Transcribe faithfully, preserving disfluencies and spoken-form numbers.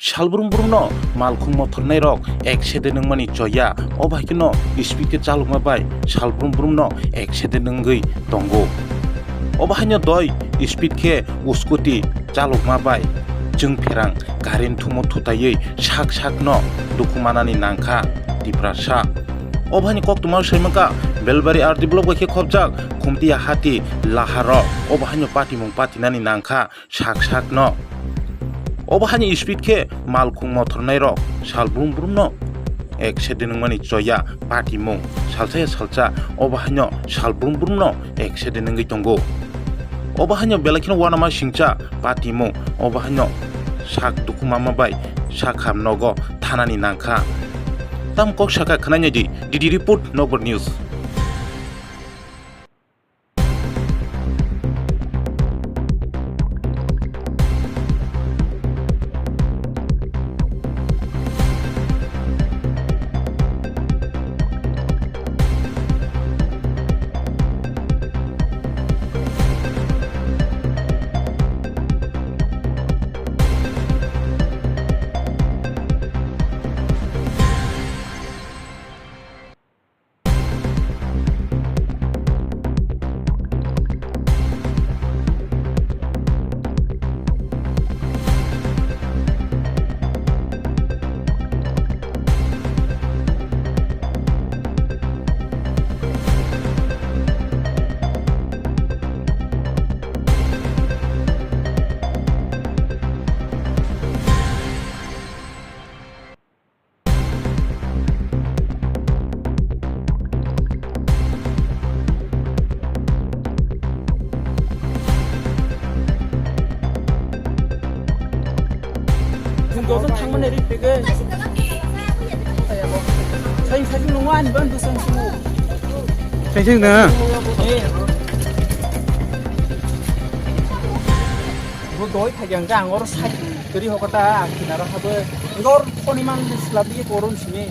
Salbrum brumno malkhung mothornairok accident wngmani choya, obo hai kheno speed khe chalokma bai salbrum brumno accident wngwi tongo. Obo haino doi speed khe scooty chalokma bai chwng pherang current thumo thutaiwi sak sakno dukhu manani nangkha Tiprasa. Obo haini koktwma saimankha Belbari R D block bai khe khopjak Khumtiya Hati Laharo, obo haino patimung patinani nangkha sak sakno. Obo haini speed khe malkhung mothornairok salbrum brumno accident wngmani choya patimung, salsa ya salsa obo haino salbrum brumno accident wngwi tongo. Obo haino belai kheno uanama singcha patimung, obo haino sak dukhu mama bai sak ham nogo thanani nangkha. Tam kok saka khwnai di D D Report Nokbar News. Chwng dosen thangmani ri pegwi. Sayang sayang nungwa ani ban bwsang sunu. Sayang sayang na. Eh. Bo doi thagi ang ang oro sai turi hokota ang kinaro habo. Ngor koni man slab ye koron sini.